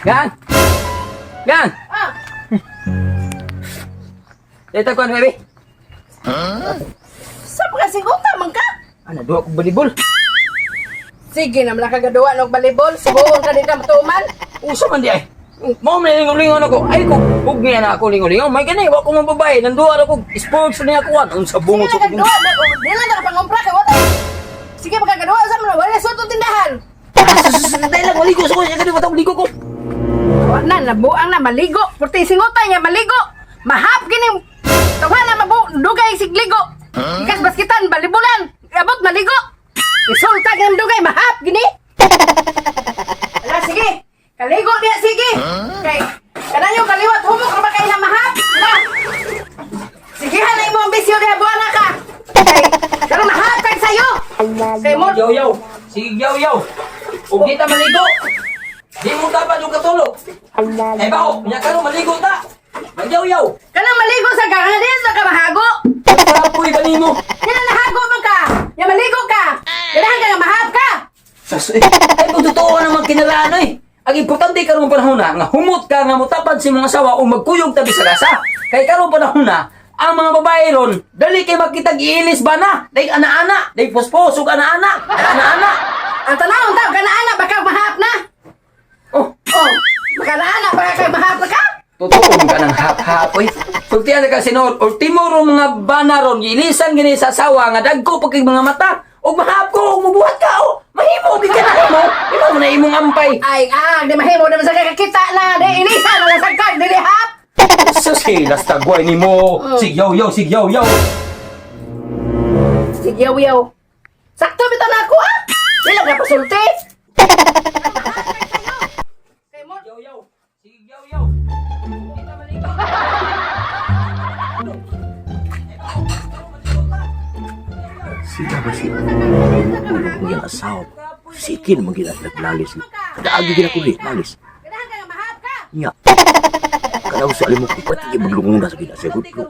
Gang! Gang! Ah, Dito ko, baby. sa mga siguta man ka. Ano, duha kong balibol. Sige na man kagaduwa og balibol, subuon ka dito matuman. Usa man di ay. Mao man lingon-lingon ako. Ay ko, hug niya na ako lingon-lingon. May gani, wa ko mong babae. Nanduha ako. Sports niya ako. Unsa bungot Sige sa na kong. kagaduwa, di lang ka pangumpra kay wala. Sige pagkagaduwa sa mga wala suot ang tindahan. Dahil lang, maligo sa ko. Kaya gani, ligo ko. Wala na nabuang na maligo. Purti singuta niya maligo. Mahap gini. Tawa na mabu dugay sigligo. Ikas baskitan balibulan. Abot maligo. Resulta gini dugay mahap gini. Ala sige. Kaligo diya sige. Kay kana yung kaliwat humok ra ba kay na mahap? Na. Sige na imo ang bisyo diha buwan na ka. Kay karon mahap kay sayo. Kay mo Yaw, yaw. Sige, yaw, yaw. Ug di ta maligo. Di mo dapat yung katulog. Eh, bao, nya karon maligo ta. Magyaw, yaw. kanang maligo sa ganga din sa ka mahago. Kapoy ba nimo? Yan nahago man ka. Ya maligo ka. Ganahan ka nga mahap ka. Sus, eh, ay kung totoo naman kinalaan eh. Ang importante karong panahon na nga humot ka nga motapad sa imong asawa o magkuyog tabi sa lasa. Kay karong panahon na ang mga babae ron, dali kay makitag iilis ba na? Dahil ana-ana, dahil pospos ug ana-ana, ana-ana. Ang tanawon ta ganaan na baka mahap na. Oh, Oh, baka na baka kay mahap na ka. totoo man ka ng hap-hap oy. Sultian ka sinod, ultimo ro mga bana ron, ilisan gini sa asawa nga dagko pag kay mga mata. Ug mahap ko, ug mubuhat ka oh. Mahimo gid ka na mo. Imo mo na imong ampay. Ay, ah, di mahimo na man sa kakita na, di ilisa na lang sa kag, dili hap. Sus, hilas tagway nimo. Sigyaw yaw, sigyaw yaw. Sige, yaw, yaw. Sakto bitaw na ako, ah. Di lang na pasulti. Yaw yaw. Sige yaw yaw. Kita maligo. Sila ba si Tulog mo yung asawa. Sige naman gina naglalis. Kadaagi gina ko lalis. Ganahan ka nga mahap ka. Nya. Kanaw sa alim mo ko pati maglungong na sa gina sa gudlo.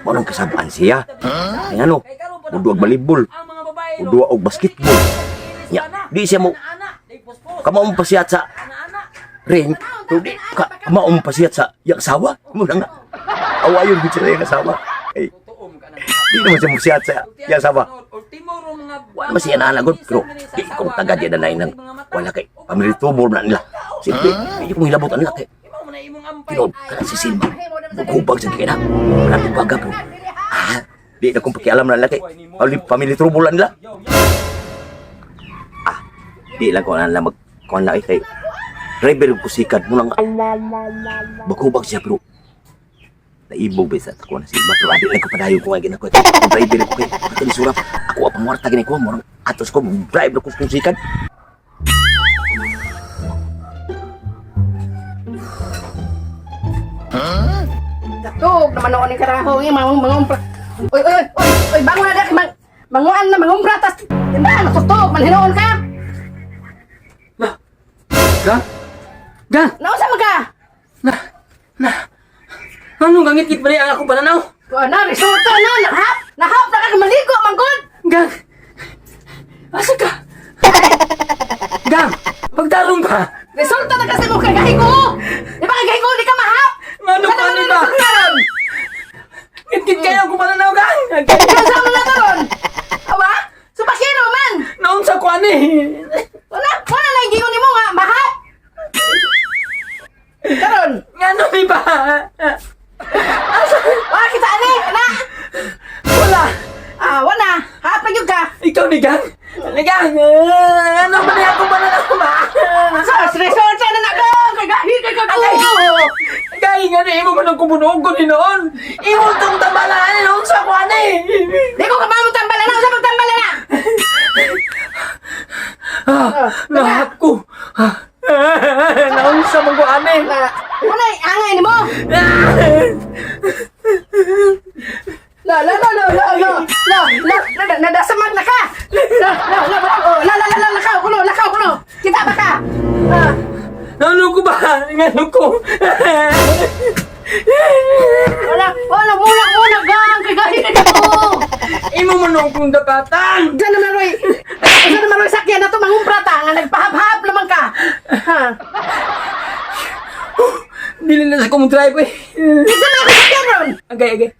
Manong kasabaan siya. Ay ano, muduag balibol. Muduag og basketball. Nya, di siya mo kamaong pasiyat sa ring. Pero di ka kamaong pasiyat sa iyang asawa. Mo na nga. Awayon gid siya sa iyang asawa. Ay, di naman siya musiyat sa iyang asawa. Wala man siya naanagot, pero di kong taga di na nang wala kay family trouble na nila. Siyempre, hindi kong hilabot ang nila kay tinuod kana si Silma. Bugubag sa kina. Wala kong baga pero ah, di na kong pakialam na nila kay family trouble na nila. Ah, di lang ko na lang mag kuan lang eh, kay driver ko sikad mo lang bagubag siya pero naibog ba sa ako na Silma pero adi lang ko padayon ko nga ginako kay driver ko kay kani surap ako ang pangwarta gini ko mo atos ko drive ko kung sikad. Tug naman noon ni karahong yung mga mangumpra. Oy, oy, oy, oy, bangon na dak mang manguan na mangumpra tas tindahan natutog man hinuon ka. Gang? Gang? Nausa man ka? Na, na. Anong gangit-git ba niya ang ako pananaw? Wa na resulta na nahap, nahap na ka maligo man gud. Gang! Asa ka? Gang! Pagdarong ka! Resulta na kasi mo kay gahigo. Di ba kay gahigo di ka mahap? Ngano Sa pa naman ni na ba? resulta ron? Ngit-ngit kayo kung pananaw, gang! Ikaw sa mga karon. Awa? Supakiro man. Noon sa kuan eh! Wala, wala na yung giyon nimo nga mahap. Karon, Ngano ni ba? Asa? wala kita ani, na. Wala! Ah, wala. Hap na gyud ka. Ikaw ni Gang? Ni Gang! Ano ba niya akong pananaw ba? Sa resulta na na ka kay gahi kay ka. Gay nga na imo man ang kumunog ko ni noon! Imo tong tambalaan noon sa kuan eh! Di ko kamamo tambala na, usa tambala na. Ah, nahap ko! Ah, naunsa man ko ani! Na, wala angay nimo. La la la la la la la la la nadasamag na ka. La la la la oh, la la la la lakaw kuno lakaw kuno. Kita ba ka? Ah, Ano ko ba? Ngano ko? Wala, wala, muna, muna, gang, kay gani ko. Imo man akong dapatan. Diyan naman, Roy. Diyan naman, Roy, sakyan na to, mangumpra ta, nga nagpahap-hap naman ka. Ha? Dili na sa kong drive eh. Isa na ako sakyan, Ron. Agay, agay.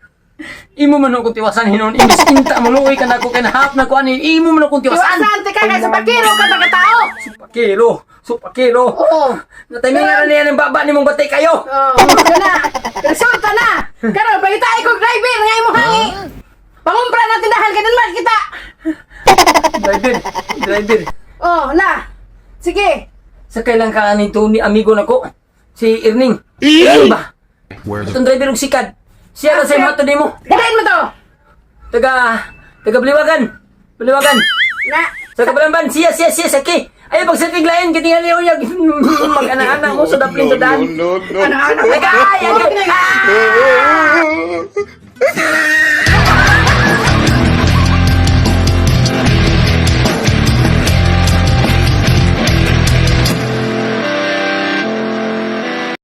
Imo man akong tiwasan hinon. Imbis inta mo luoy ka na ko kay nahap na ko ani. Imo man akong tiwasan. Iwasan, tika, kay sa pakiro ka mga tao. Supakilo, supakilo. Oo. Nataymi nga na niya ng baba ni mong batay kayo. Oh, na. Resulta na. Karon pangita ko driver nga imong hangi. Pangumpra na tindahan kay man kita. Driver, driver. Oh, na. Sige. Sa kailan ka nito ni amigo nako? Si Erning. Erning ba? Itong driver og sikad. Siya ra sa imo ato nimo. Dalain mo to. Taga taga Baliwagan. Baliwagan. Na. Sa Kabalamban, siya siya siya saki. Ay pag sa tiglain kitingali unya mag-ana-ana mo sa daplin sa daan. Ano ano? Ay, ay, ay, ay.